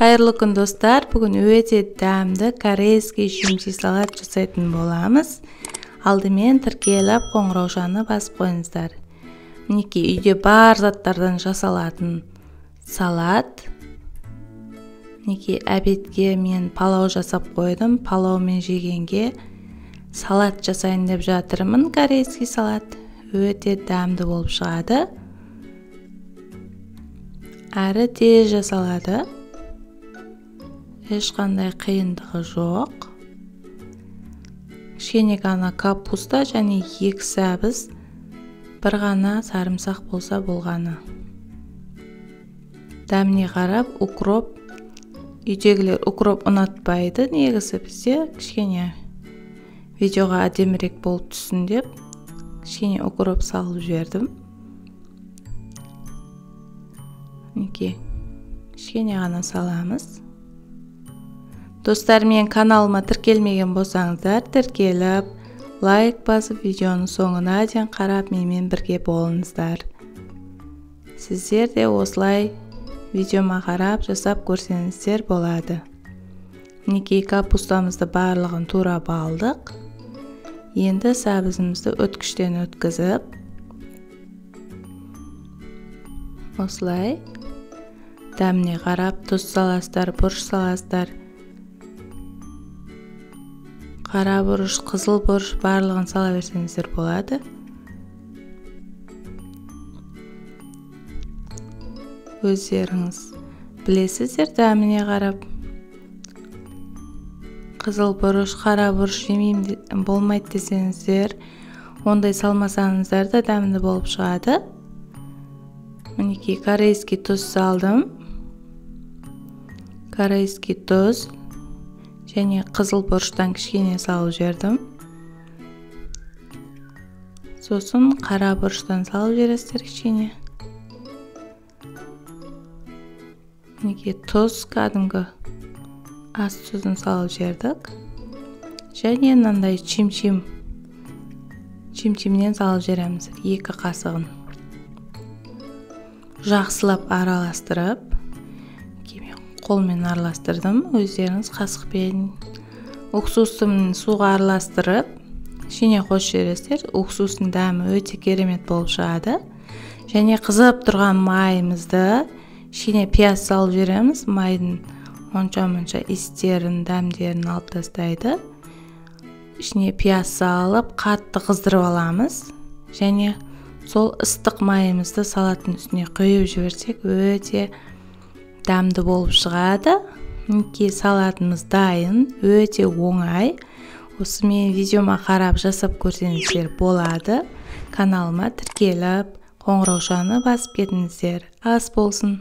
Қайырлы күн, достар. Бүгін өте дәмді корейский чимчи салат жасайтын боламыз. Алдымен тіркеліп, қоңыраушаны басып қойыңыздар. Мінекей, үйде бар заттардан жасалатын салат. Мінекей, обедке мен палау жасап қойдым. Палаумен жегенге салат жасайын деп жатырмын. Корейский салат өте дәмді болып шығады. Әрі тез жасалады. Ешқандай қиындығы жоқ. Кішкене ғана капуста және 2 сәбіз, бір ғана сарымсақ болса болғаны. Дәміне қарап укроп, үйдегілер укроп ұнатпайды. Негізі бізде кішкене видеоға әдемірек болып түссін деп кішкене укроп салып жібердім. Мінекей, кішкене ғана саламыз. Достар, мен каналыма тіркелмеген болсаңыздар, тіркеліп, лайк басып, видеоның соңына дейін қарап, менімен бірге болыңыздар. Сіздер де осылай видеома қарап, жасап көрсеңіздер болады. Мінекей, капустамызды барлығын турап алдық. Енді сәбізімізді өткіштен өткізіп, осылай дәміне қарап тұз саласыздар, бұрыш саласыздар. Қара бұрыш, қызыл бұрыш барлығын сала берсеңіздер болады. Өздеріңіз білесіздер дәміне қарап. Қызыл бұрыш, қара бұрыш жемеймін болмайды десеңіздер, ондай салмасаңыздар да дәмді болып шығады. Мінекей, корейский тұз салдым. Корейский тұз және қызыл бұрыштан кішкене салып жібердім. Сосын қара бұрыштан салып жібересіздер кішкене. Мінекей, тұз, кәдімгі ас тұзын салып жібердік. Және мынандай чимчимнен салып жібереміз 2 қасығын. Жақсылап араластырып, қолмен араластырдым, өздеріңіз қасықпен уксусын суға араластырып, ішіне қосып жібересіздер. Уксустың дәмі өте керемет болып шығады. Және қызып тұрған майымызды ішіне пияз салып жібереміз. Майдың онша-мұнша иістерін, дәмдерін алып тастайды. Ішіне пияз салып, қатты қыздырып аламыз. Және сол ыстық майымызды салаттың үстіне құйып жіберсек, өте дәмді болып шығады. Мінекей, салатымыз дайын, өте оңай. Осы мен видеома қарап жасап көрсеңіздер болады. Каналыма тіркеліп, қоңыраушаны басып кетіңіздер. Ас болсын.